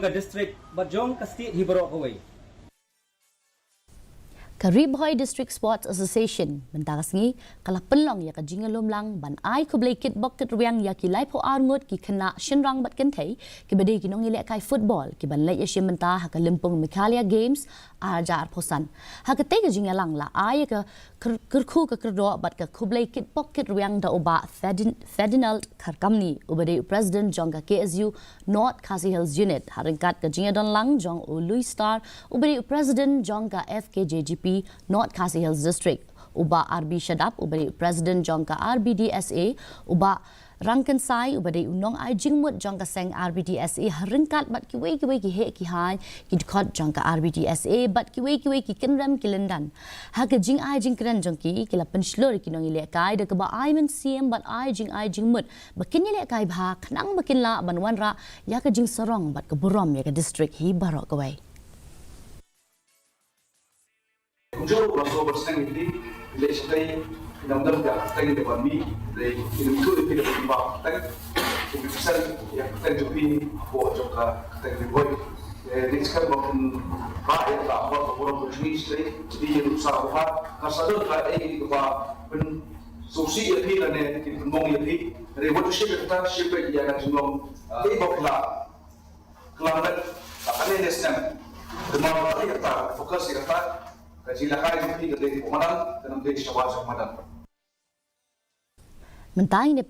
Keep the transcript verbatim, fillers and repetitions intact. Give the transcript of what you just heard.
ka district bad jong ka state hi baroh kawei. Ka Ri Bhoi District Sports Association mynta ka sngi ka la pynlong ïa ka jingïalumlang ban ai khublei kitbok kitrwiang ïa ki laiphew ar ngut ki khynnah shynrang bad kynthei kiba dei ki nongïalehkai football kiban leit ïashim bynta ha ka lympung Meghalaya Games ar hajar arphew san. Ha katei ka jingïalang la ai ïa ka kyr- kyrkhu ka kyrdoh bad ka khublei kitbok kitrwiang da u Bah Ferdin- Ferdinand Kharkamni uba dei u President jong ka K S U North Khasi Hills Unit ha ryngkat ka jingïadonlang jong u Louis Star uba dei u President jong ka F K J G P North Khasi Hills District, u Bah R B Shadap uba dei u President jong ka R B D S A, u Bah Rangkynsai uba dei u nongai jingmut jong ka seng R B D S A ha ryngkat bad kiwei kiwei ki heh ki hai ki dkhot jong ka R B D S A bad kiwei kiwei ki kynrem ki lyndan. Ha ka jingai jingkren jong ki, ki la pynshlur ïa ki nongïalehkai da kaba ai mynsiem bad ai jingai jingmut ba kin ïalehkai bha khnang ba kin lah ban wanrah ïa ka jingsarong bad ka burom ïa ka district hi baroh kawei. Kumjuh ruh nga sngewbha ban sngewthuh ïa phi, lehse phi nang dang da tang da ban mih, dei phi nang tu phi da ban bah tang, phi phew percent ïa ka tang jong phi hapoh jong ka tang Ri Bhoi. Eh, dei skhem ba phin bah ïa ka bah ka burom ka jong ngi, dei phi ïa ruh sa ba ka sa don ka ei kaba pynsngewsih ïa phi lane pynmong ïa phi. Dei wat shu shim ïa kata, shim ïa ka jinglong, eh, dei ba phi la Khlem bad, ba kane ne snem. Dei ma ba ïa kata, focus ïa kata, ka jingïalehkai jong phi ka dei ka madan, ka nam dei shabar jong madan. Mynta ngin ïa